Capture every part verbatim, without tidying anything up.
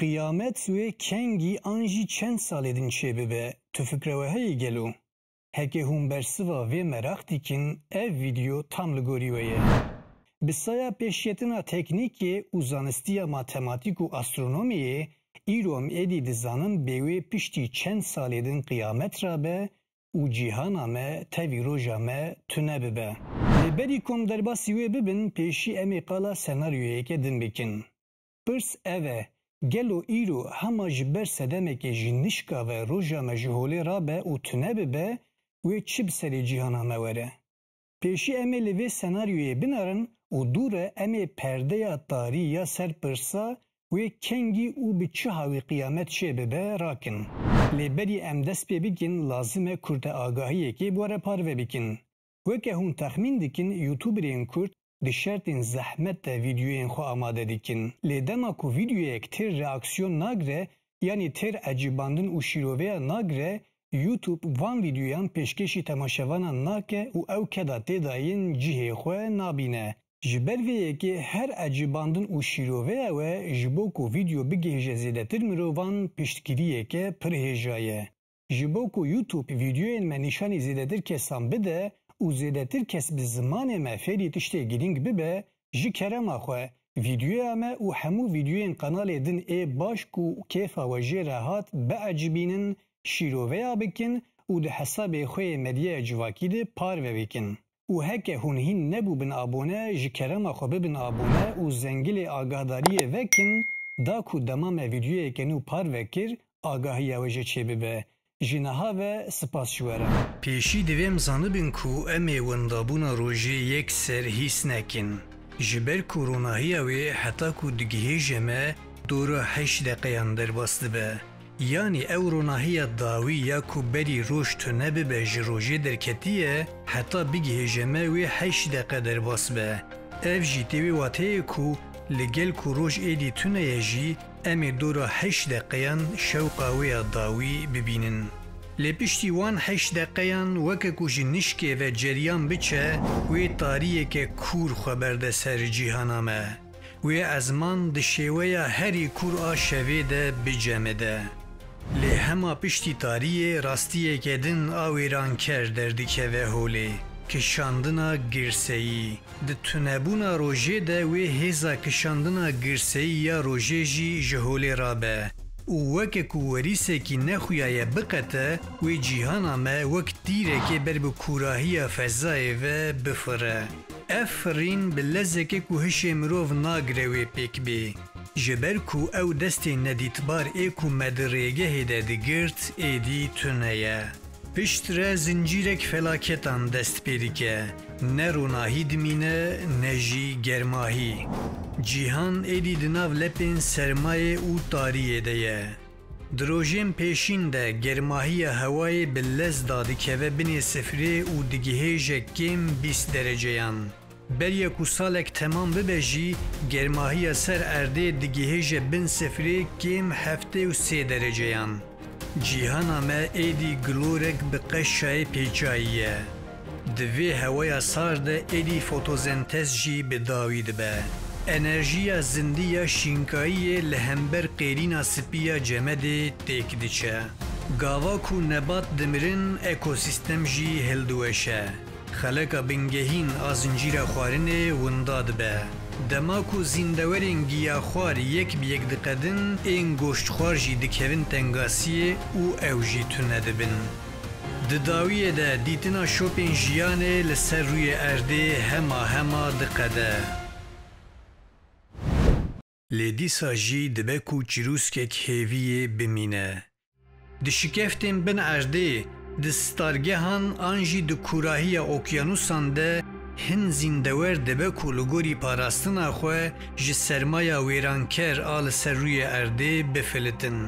Qiyamet wê kengî an jî çend salê din çêbibe, tu fikra we heye gelo? Heke hûn bersiva vê meraq dikin, ev vîdeo tam li gorî we ye. Bi saya pêşketina teknîkê û zanistiya matematîk û astronomiyê, îro em êdî dizanin bê wê piştî çend salê din qiyamet rabe û cîhana me tevî roja me tune bibe. Lê berî ku em derbasî wê bibin, pêşî em ê qala senaryoyeke din bikin. Pirs ev e, gelo îro hema ji ber sedemekê ji nişka ve roja me ji holê rabe û tune bibe, wê çi bi serê cîhana me were? Pêşî em ê li vê senaryoyê binerin û dû re em ê perdeya tarî ya ser pirsa wê kengî û bi çi hawî qiyamet çêbibe rakin. Lê berî em dest pê bikin, lazim e kurte agahiyekê bi we re parve bikin. Weke hûn texmîn dikin, youtuberên kurd di şertên zehmet de vîdyoyên xwe amade dikin. Lê dema ku vîdyoyek têr reaksiyon nagre, yanî têr ecibandin û şîroveya nagre, YouTube van vîdyoyan pêşkêşî temaşevanan nake û ew keda tê dayîn cihê xwe nabîne. Ji ber vê yekê her ecibandin û şîroveya we ji bo ku vîdyo bigihêje zêdetir mirovan piştgiriyeke pir hêja ye. Ji bo ku YouTube vîdyoyên me nîşanî zêdetir kesan bide û zêdetir kes bi zimanê me fêrî tiştê girîng bibe, ji kerema xwe, vîdyoya me û hemû vîdyoyên qenalê din ê baş ku kêfa we jê re hat biecibînin, şîroveya bikin û di hesabê xwe yê medyaya civakî de parve bikin. Û heke hûn hîn nebûbin abone, ji kerema xwe bibin abone û zengilê agahdariyê vekin, da ku dema me vîdyoyeke nû parve kir, agahiya we jê çêbibe. Ji niha ve spas ji we re. Pêşî divê em zanibin ku em ê wendabûna rojê yekser hîs nekin. Ji ber ku ronahiya wê heta ku digihêje me dora heşt deqeyan derbas dibe. Yanî ew ronahiya dawî ya ku berî roj tune bibe ji rojê derketiye, heta bigihêje me wê heşt deqe derbas be. Ev jî tê wê wateyê ku li gel ku roj êdî tune ye jî, em ê dora heşt deqeyan şewqa wê ya dawî bibînin. Lê piştî wan heşt deqeyan weke ku ji nişkê ve ceryan biçe, wê tariyeke kûr xwe berde ser cîhana me. Wê ezman di şêweya herî kûr a şevê de bicemide. Lê hema piştî tariyê rastiyeke din a wêranker derdikeve holê, kişandina girseyî. Di tunebûna rojê de wê hêza kişandina girseyî ya rojê jî ji holê rabe û weke ku werîsekî nexuyaye biqete, wê cîhana me wek tîrekê ber bi kûrahiya fezayê ve bifire. Ev firîn bi lezekê ku hişê mirov nagire wê pêk bê. Ji ber ku ew destên nedîtbar ê ku me di rêgehê de digirt, êdî tune ye. Piştre zincîrek felaketan dest pê dike. Ne ronahî dimîne, ne jî germahî. Cîhan êdî di nav lepên sermayê û tariyê de ye. Di rojên pêşîn de germahiya hewayê bi lez dadikeve binê sifrê û digihêje kêm bîst dereceyan. Beriya ku salek temam bibe jî, germahiya ser erdê digihêje bin sifrê kêm heftê û sê dereceyan. Cîhana me êdî glorek bi qeşayê pêçayî ye. Di vê hewaya sar de êdî fotosentez jî bi dawî dibe. Enerjiya zindî ya şînkayiyê li hember qêrîna spî ya cemedê têk diçe. Gava ku nebat dimirin, ekosîstem jî hildiweşe. Xeleka bingehîn a zincîra xwarinê winda dibe. Dema ku zîndewerên giyaxwar yek bi yek diqedin, ên goştxwar jî dikevin tengasiyê û ew jî tune dibin. Di dawiyê de dîtina şopên jiyanê li ser rûyê erdê hema hema diqede. Lê dîsa jî dibe ku çirûskek hêviyê bimîne. Di şikeftên bin erdê, di stargehan an jî di kûrahiya okyanûsan de hin zîndewer dibe ku li gorî parastina xwe ji sermaya wêranker a li ser rûyê erdê bifilitin.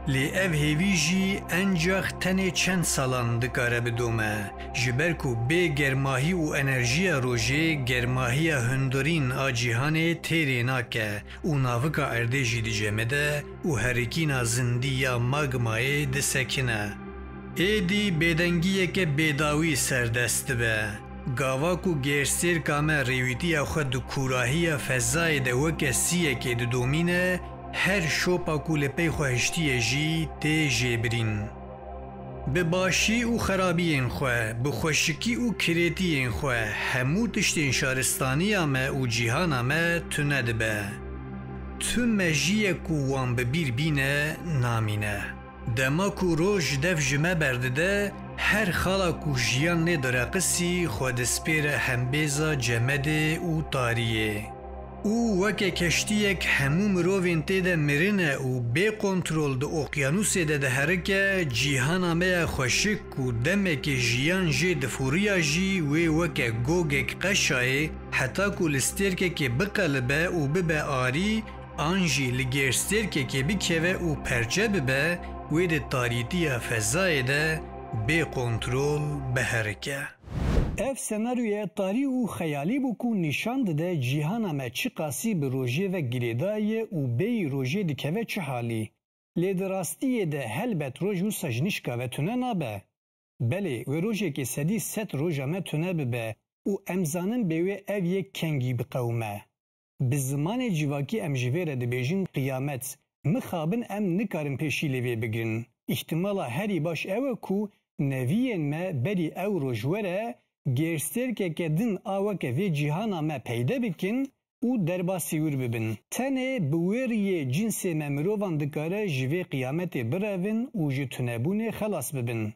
Lê ev hêvî jî encax tenê çend salan dikare bidome, ji ber ku bê germahî û enerjiya rojê germahiya hundirîn a cîhanê têrê nake û navika erdê jî dicemide û herikîna zindî ya magmayê disekine. Êdî bêdengiyeke bêdawî serdest dibe. Gava ku gersêrka me rêwîtiya xwe di kûrahiya fezayê de weke siyekê didomîne, her şopa ku li pey xwe hiştiye jî tê jêbirîn. Bi başî û xerabiyên xwe, bi xweşikî û kirêtiyên xwe, hemû tiştên şaristaniya me û cîhana me tune dibe. Tu mejiyek ku wan bi bîr bîne, namîne. Dema ku roj dev ji me berdide, her xala ku jiyan lê direqisî, xwe dispêre hembêza cemedê û tariyê. Û weke keştiyek hemû mirovên tê de mirine û bê kontrol di oqyanûsê de diherike, cîhana me ya xweşik ku demekê jiyan jê difûriya jî wê weke gogek qeşayê heta ku li stêrkekê biqelibe û bibe arî, an jî li gêrstêrkekê bikeve û perçe bibe, wê di tarîtiya fezayê de bê kontrol biherike. Ev senaryoya tarî û xeyalî bû ku nîşan dide cîhana me çiqasî bi rojê ve girêdayî ye û bêyî rojê dikeve çi halî. Lê di rastiyê de helbet roj wisa ji nişka ve tune nabe. Belê, wê rojekê sedî sed roja me tune bibe û em zanin bê wê ev yek kengî biqewime. Bi zimanê civakî em ji vê re dibêjin qiyamet. Mixabin em nikarin pêşî lê vê bigirin. Îhtimala herî baş ew e ku neviyên me berî ew roj were, gêrstêrkeke din a weke vê cîhana me peyde bikin û derbasî wir bibin. Tenê bi wê riyê cinsê me mirovan dikare ji vê qiyametê birevin û ji tunebûnê xelas bibin.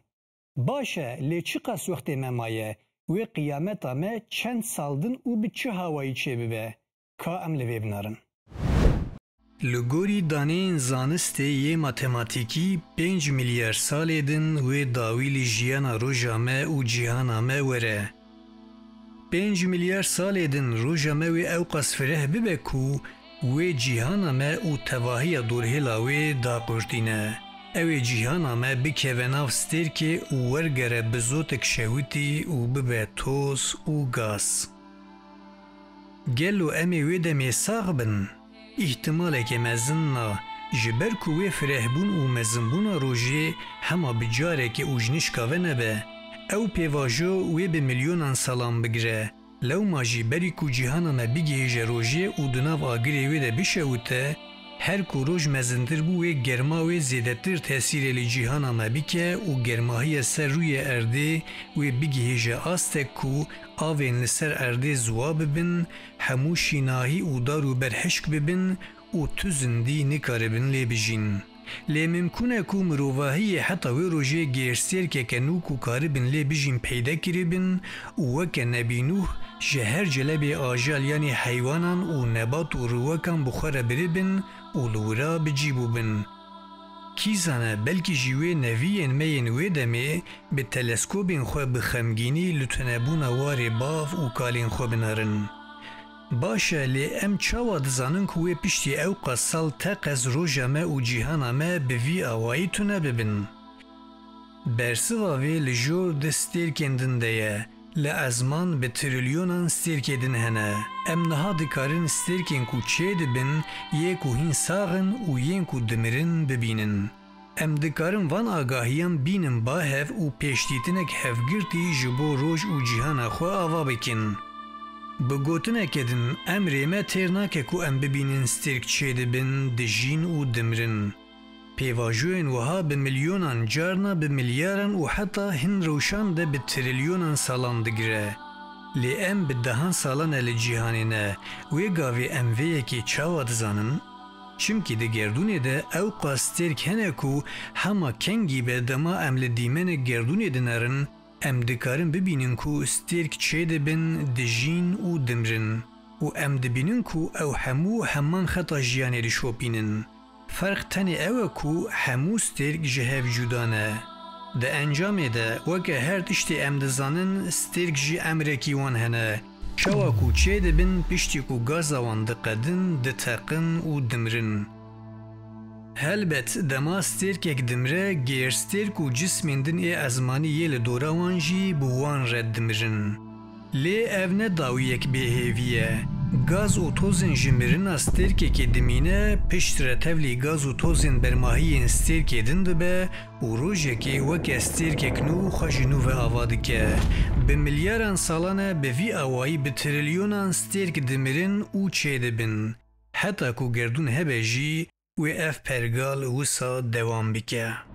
Baş e, lê çiqas wextê me maye? Wê qiyameta me çend sal din û bi çi hawayî çêbibe? Ka em li vê binerin. Li gorî daneyên zanistê yê matematîkî, pênc milyar salê din wê dawî li jiyana roja me û cîhana me were. Pênc milyar salê din roja me wê ewqas fireh bibe ku wê cîhana me û tevahiya dorhêla wê daqurtîne. Ew ê cîhana me bikeve nav stêrkê û wergere bi zotek şewitî û bibe toz û gaz. Gelo em ê wê demê sax bin? Îhtimaleke mezin na, ji ber ku wê firehbûn û mezinbûna rojê hema bi carekê û ji nişka ve nebe. Ew pêvajo wê bi milyonan salan bigire. Lewma jî berî ku cîhana me bigihêje rojê û di nav agirê wê de bişewite, her ku roj mezintir bû wê germa wê zêdetir tesîrê li cîhana me bike û germahiya ser rûyê erdê wê bigihêje astek ku avên li ser erdê ziwa bibin, hemû şînahî û dar û ber hişk bibin û tu zindî nikaribin lê bijîn. Lê mimkûn e ku mirovahiyê heta wê rojê gêrstêrkeke nû ku karibin lê bijîn peyde kiribin û weke Nebî Nûh ji her celebê ajal yanî heywanan û nebat û riwekan bi xwe re biribin û li wira bi cî bûbin. Kî zane, belkî jî wê neviyên me yên wê demê bi teleskobên xwe bi xemgînî li tunebûna warê bav û kalên xwe binerin. Baş e, lê em çawa dizanin ku wê piştî ewqas sal teqez roja me û cîhana me bi vî awayî tune bibin? Bersiva vê li jor di stêrkên din de ye. Li ezman bi trilyonan stêrkê din hene. Em niha dikarin stêrkên ku çêdibin, yê ku hîn sax in û yên ku dimirin bibînin. Em dikarin van agahiyan bînin ba hev û pêşdîtinek hevgirtî ji bo roj û cîhana xwe ava bikin. Bi gotineke din, emrê me têr nake ku em bibînin stêrk çêdibin, dijîn û dimrin. Pêvajoyên wiha bi milyonan, carna bi milyaran û heta hin rewşan de bi trilyonan salan digire. Lê em bi dehan salan e li cîhanê ne. Wê gavê em vê yekê çawa dizanin? Çimkî di gerdûnê de ewqas stêrk hene ku hema kengî be dema em li dîmenê gerdûnê dinerin, em dikarin bibînin ku stêrk çêdibin, dijîn û dimrin. Û em dibînin ku ew hemû heman xeta jiyanê dişopînin. Ferq tenê ew e ku hemû stêrk ji hev cuda ne. Di encamê de, weke her tiştê em dizanin, stêrk jî emrekî wan hene. Çawa ku çêdibin, piştî ku gaza wan diqedin, diteqin û dimrin. Helbet, dema stêrkek dimre, gêrstêrk û cismên din ê ezmanî yê li dora wan jî bi wan re dimirin. Lê ev ne dawiyek bêhêvî ye. Gaz û tozên ji mirina stêrkekê dimîne, piştre tevlî gaz û tozên bermahiyên stêrkê din dibe û rojekê weke stêrkek nû xwe ji nû ve ava dike. Bi milyaran salan e bi vî awayî bi trilyonan stêrk dimirin û çêdibin. Heta ku gerdûn hebe jî, Wê ev pergal wisa dewam bike.